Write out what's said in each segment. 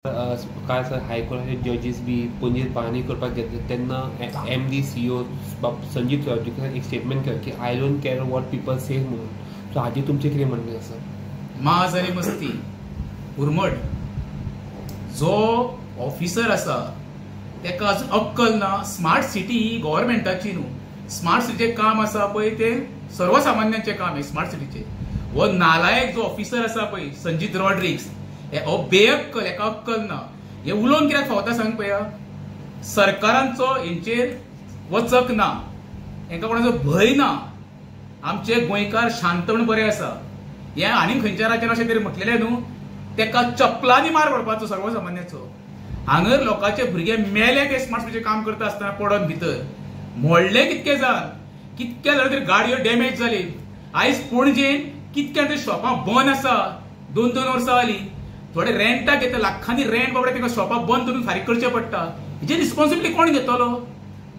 कांय हायकोर्टाचे जजीस बी पणजेत पाहणी करपाक घेतले तेन्ना एमडी सीईओ बाब संजीत रॉड्रिग्सान एक स्टेटमेंट केलें की I don't care what people say म्हणून. सो हाजेर तुमचें कितें म्हणणें आसा? माज आनी मस्ती उर्मट जो ऑफिसर आसा तेका अजून अक्कल ना. स्मार्ट सिटी ही गव्हर्मेंटाची न्हू, स्मार्ट सिटीचें काम आसा पळय तें सर्वसामान्यांचें काम हें स्मार्ट सिटीचें. हो नालायक जो ऑफिसर आसा पळय संजीत रॉड्रिग्स, हो बेअक्कल, हेका अक्कल ना. हे उलोवन कित्याक फावता सांग पळया, सरकारांचो हेंचेर वचक ना, हेंकां कोणाचो भंय ना. आमचे गोंयकार शांत म्हण बरे आसा. हे आनी खंयच्या राज्यान अशें तरी म्हटलेलें न्हू, तेका चपलांनी मार पडपाचो सर्वसामान्याचो. हांगर लोकांचे भुरगे मेले ते स्मार्ट सिटीचें काम करता आसतना पडोन भितर मोडले कितके जाण, कितके जाण तरी गाडयो डॅमेज जाली. आयज पणजेन कितके तरी शॉपां बंद आसा, 2-2 वर्सां जाली. थोडे रेंटाक घेता, लाखांनी रेंट बाबडे तांकां शॉपां बंद करून फारीक करचें पडटा. हेची रिस्पॉन्सिबिलिटी कोण घेतलो?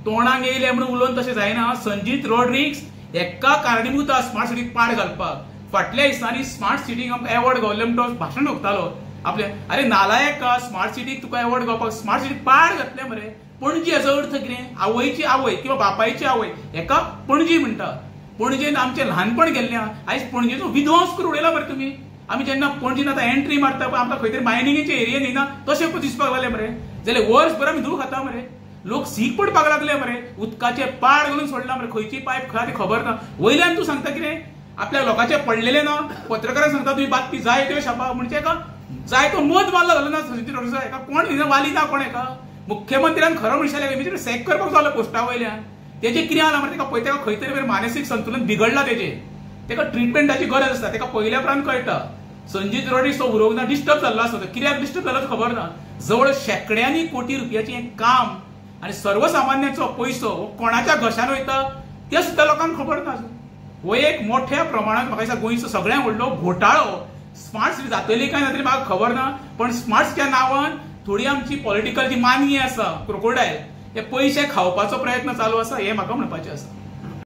तोंडाक येयलें म्हणून उलोवन तशें जायना. संजीत रॉड्रिग्स एका कारणीभूत स्मार्ट सिटीक पाड घालपाक. फाटल्या दिसांनी स्मार्ट सिटीक आमकां एवॉर्ड गावले म्हण तो भाशण उखतालो आपले. अरे नालायक, स्मार्ट सिटीक तुका एवॉर्ड गावपाक स्मार्ट सिटीक पाड घातले मरे. पणजी हाचो अर्थ कितें? आवयची आवय किंवा बापायची आवय हेका पणजी म्हणटा. पणजेन आमचें ल्हानपण गेल्लें, आयज पणजेचो विध्वंस करून उडयला मरे तुमी. आमी जेन्ना पणजेन आतां एंट्री मारता पळय आमकां खंय तरी मायनिंगेचे एरिया न्ही ना तशें दिसपाक लागले मरे. जाल्यार वर्सभर आमी धूळ खाता मरे, लोक सीक पडपाक लागले मरे, उदकाचे पाड घालून सोडला मरे, खंयची पायप खंय ती खबर ना. वयल्यान तूं सांगता कितें आपल्या लोकांचे पडलेले ना, पत्रकारांक सांगता तुमी बातमी जाय त्यो छापा, म्हणजे एका जाय तो मत मारला जालो ना संजीत रॉड्रिग्स. एका कोण वाली ना कोण एका मुख्यमंत्र्यान खरो म्हणशाले इमिजिएट सॅक करपाक जालो पोस्टा वयल्यान. तेजें कितें जाला मरे, तेका पळय तेका खंय तरी मानसीक संतुलन बिगडला तेजें, तेका ट्रिटमेंटाची गरज आसता, तेका पयल्या उपरांत कळटा. संजीत रॉड्रिग्स तो उरोवंक ना, डिस्टर्ब जाल्लो आसता, कित्याक डिस्टर्ब जालो खबर ना. जवळ शेंकड्यांनी कोटी रुपयाचें हें काम आनी सर्वसामान्याचो पयसो हो कोणाच्या घशान वयता तें सुद्दां लोकांक खबर ना. हो एक मोठ्या प्रमाणात म्हाका दिसता गोंयचो सगळ्यांत व्हडलो घोटाळो. स्मार्ट सिटी जातली काय ना तरी म्हाका खबर ना, पण स्मार्ट सिटीच्या नांवान थोडी आमची पॉलिटिकल जी मानगी आसा क्रोकोडायल, हे पयशे खावपाचो प्रयत्न चालू आसा हें म्हाका म्हणपाचें आसा.